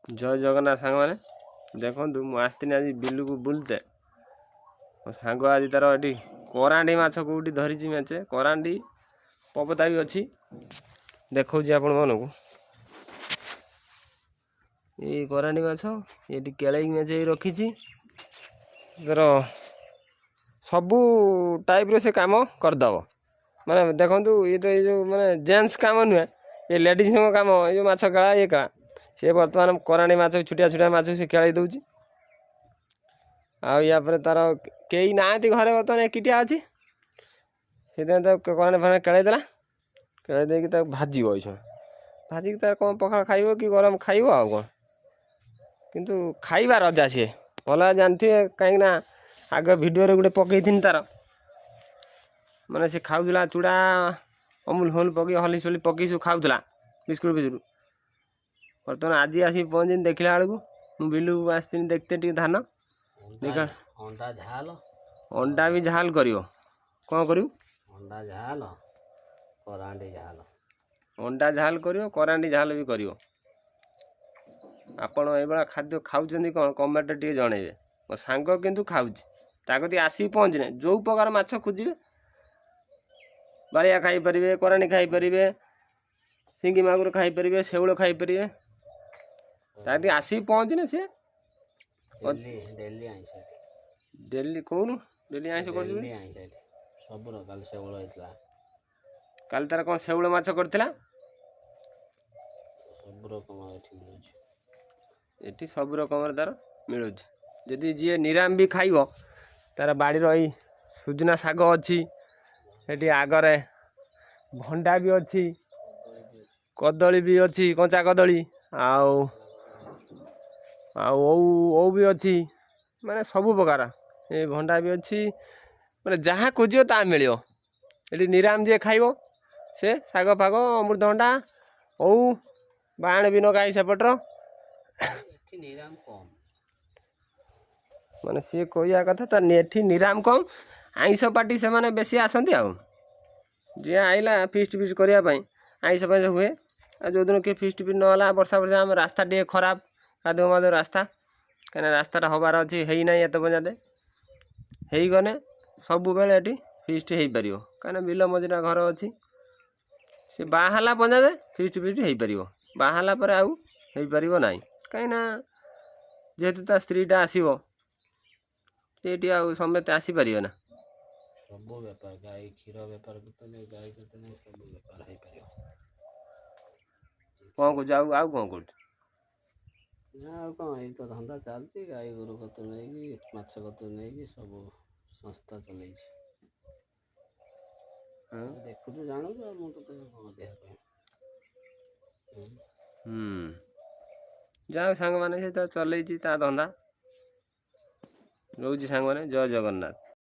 ଜୟ ଜଗନ୍ନାଥ ସାଙ୍ଗମାନେ। ଦେଖନ୍ତୁ, ମୁଁ ଆସିଥିଲି ଆଜି ବିଲକୁ ବୁଲତେ। ମୋ ସାଙ୍ଗ ଆଜି ତାର ଏଠି କରାଣ୍ଡି ମାଛ କେଉଁଠି ଧରିଛି ମେଞ୍ଚେ, କରାଣ୍ଡି ପବତା ବି ଅଛି। ଦେଖାଉଛି ଆପଣମାନଙ୍କୁ ଏଇ କରାଣ୍ଡି ମାଛ। ଏଠି କେଳେଇକି ମେଞ୍ଚେ ରଖିଛି। ତାର ସବୁ ଟାଇପ୍ର ସେ କାମ କରିଦେବ। ମାନେ ଦେଖନ୍ତୁ, ଇଏ ତ ଏଇ ଯେଉଁ ମାନେ ଜେଣ୍ଟସ୍ କାମ ନୁହେଁ, ଏ ଲେଡ଼ିଜ୍ଙ୍କ କାମ, ଏଇ ଯେଉଁ ମାଛ କେଳା ଇଏ କେଳା। ସେ ବର୍ତ୍ତମାନ କରାଣ୍ଡି ମାଛ, ଛୋଟିଆ ଛୋଟିଆ ମାଛ ସେ କେଳେଇ ଦେଉଛି। ଆଉ ୟା ପରେ ତାର କେହି ନାହାନ୍ତି ଘରେ, ବର୍ତ୍ତମାନ ଏକିଟିଆ ଅଛି। ସେଥିପାଇଁ ତାକୁ କରାଣ୍ଡି ଫରାଣ୍ଡି କେଳେଇ ଦେଲା। କେଳେଇ ଦେଇକି ତାକୁ ଭାଜିବ। ଏଇ ଭାଜିକି ତାର କ'ଣ ପଖାଳ ଖାଇବ କି ଗରମ ଖାଇବ ଆଉ କ'ଣ, କିନ୍ତୁ ଖାଇବା ରଜା ସିଏ ଭଲ ଜାଣିଥିବେ। କାହିଁକିନା ଆଗ ଭିଡ଼ିଓରେ ଗୋଟେ ପକେଇଥିନି ତାର, ମାନେ ସେ ଖାଉଥିଲା ଚୁଡ଼ା ଅମୁଲ ଫମୁଲ ପକେଇ, ହଲିସ୍ ଫଲିସ୍ ପକେଇ ସବୁ ଖାଉଥିଲା, ବିସ୍କୁଟ ଫିସ୍କୁଟ। ବର୍ତ୍ତମାନ ଆଜି ଆସିକି ପହଞ୍ଚିନି, ଦେଖିଲା ବେଳକୁ ମୁଁ ବିଲକୁ ଆସିଥିଲି ଦେଖିତେ ଟିକେ ଧାନ ଦେଖ। ଅଣ୍ଡା ଝାଲ। ଅଣ୍ଡା ବି ଝାଲ କରିବ। କ'ଣ କରିବୁ? ଅଣ୍ଡା ଝାଲ, କରାଣ୍ଡି ଝାଲ। ଅଣ୍ଡା ଝାଲ କରିବ, କରାଣ୍ଡି ଝାଲ ବି କରିବ। ଆପଣ ଏଇଭଳିଆ ଖାଦ୍ୟ ଖାଉଛନ୍ତି କ'ଣ, କମେଣ୍ଟରେ ଟିକେ ଜଣେଇବେ। ମୋ ସାଙ୍ଗ କିନ୍ତୁ ଖାଉଛି। ତା କତିକି ଆସିକି ପହଞ୍ଚିନେ ଯେଉଁ ପ୍ରକାର ମାଛ ଖୋଜିବେ, ବାଳିଆ ଖାଇପାରିବେ, କରାଣ୍ଡି ଖାଇପାରିବେ, ସିଙ୍ଗି ମାଗୁର ଖାଇପାରିବେ, ଶେଉଳ ଖାଇପାରିବେ। ତା କତିକି ଆସିକି ପହଞ୍ଚିନେ ସିଏ ଡେଲି ଡେଲି ଆଇଁଷ। ଡେଲି କହୁନୁ, ଡେଲି ଆଇଁଷ କରୁଛୁ। ଡେଲି ଆଇଁଷ ଏଠି ସବୁର। କାଲି ଶେଉଳ ହେଇଥିଲା। କାଲି ତାର କ'ଣ ଶେଉଳ ମାଛ କରିଥିଲା। ସବୁ ରକମ ଏଠି ମିଳୁଛି। ଏଠି ସବୁ ରକମର ତାର ମିଳୁଛି। ଯଦି ଯିଏ ନିରାମ ବି ଖାଇବ, ତାର ବାଡ଼ିର ଏଇ ସୁଜୁନା ଶାଗ ଅଛି, ସେଠି ଆଗରେ ଭଣ୍ଡା ବି ଅଛି, କଦଳୀ ବି ଅଛି, କଞ୍ଚା କଦଳୀ, ଆଉ ଆଉ ଓଉ, ଓଉ ବି ଅଛି। ମାନେ ସବୁ ପ୍ରକାର ଏ ଭଣ୍ଡା ବି ଅଛି। ମାନେ ଯାହା ଖୋଜିବ ତାହା ମିଳିବ ଏଠି। ନିରାମ ଯିଏ ଖାଇବ, ସେ ଶାଗ ଫାଗ, ଅମୃତଭଣ୍ଡା, ଓଉ, ବାଣ ବି ନଗାଇ ସେପଟର। ଏଠି ନିରାମ କମ୍। ମାନେ ସିଏ କହିବା କଥା ତା ଏଠି ନିରାମ କମ୍, ଆଇଁଷ ପାର୍ଟି ସେମାନେ ବେଶୀ ଆସନ୍ତି। ଆଉ ଯିଏ ଆଇଲା ଫିଷ୍ଟ ଫିଷ୍ଟ କରିବା ପାଇଁ, ଆଇଁଷ ଫାଇଁଷ ହୁଏ। ଆଉ ଯେଉଁଦିନ କିଏ ଫିଷ୍ଟ ଫିଷ୍ଟ ନହେଲା, ବର୍ଷା ବର୍ଷା, ଆମ ରାସ୍ତା ଟିକେ ଖରାପ, କାଦୁଅ ମାଦୁଅ ରାସ୍ତା। କାହିଁକିନା ରାସ୍ତାଟା ହେବାର ଅଛି, ହେଇନାହିଁ ଏତେ ପର୍ଯ୍ୟନ୍ତ। ହେଇଗଲେ ସବୁବେଳେ ଏଠି ଫିଷ୍ଟ ହେଇପାରିବ, କାହିଁକିନା ବିଲ ମଝିଟା ଘର ଅଛି। ସେ ବାହାରିଲା ପର୍ଯ୍ୟନ୍ତ ଫିଷ୍ଟ ଫିଷ୍ଟ ହେଇପାରିବ, ବାହାରିଲା ପରେ ଆଉ ହେଇପାରିବ ନାହିଁ। କାହିଁକିନା ଯେହେତୁ ତା ସ୍ତ୍ରୀଟା ଆସିବ ସେଇଠି, ଆଉ ସମସ୍ତେ ଆସିପାରିବେ ନା। ସବୁ ବେପାର, ଗାଈ କ୍ଷୀର ବେପାର କରୁଥିଲେ, ଗାଈ କରୁଥିଲେ, ସବୁ ବେପାର ହେଇପାରିବ। କ'ଣ କହୁଛୁ? ଆଉ ଆଉ କ'ଣ କରୁଛୁ? ନା, ଆଉ କ'ଣ, ଏଇ ତ ଧନ୍ଦା ଚାଲିଛି। ଗାଈ ଗୋରୁ କତୁରୁ ନେଇକି ମାଛ କତୁରୁ ନେଇକି ସବୁ ସଂସ୍ଥା ଚଲେଇଛି। ଦେଖୁଛୁ, ଜାଣୁଛୁ, ଆଉ ମୁଁ ତୋତେ କ'ଣ ଦେହ ପାଇଁ। ହୁଁ, ଯାହା ସାଙ୍ଗମାନେ, ସେ ତ ଚଲେଇଛି ତା ଧନ୍ଦା। ରହୁଛି ସାଙ୍ଗମାନେ, ଜୟ ଜଗନ୍ନାଥ।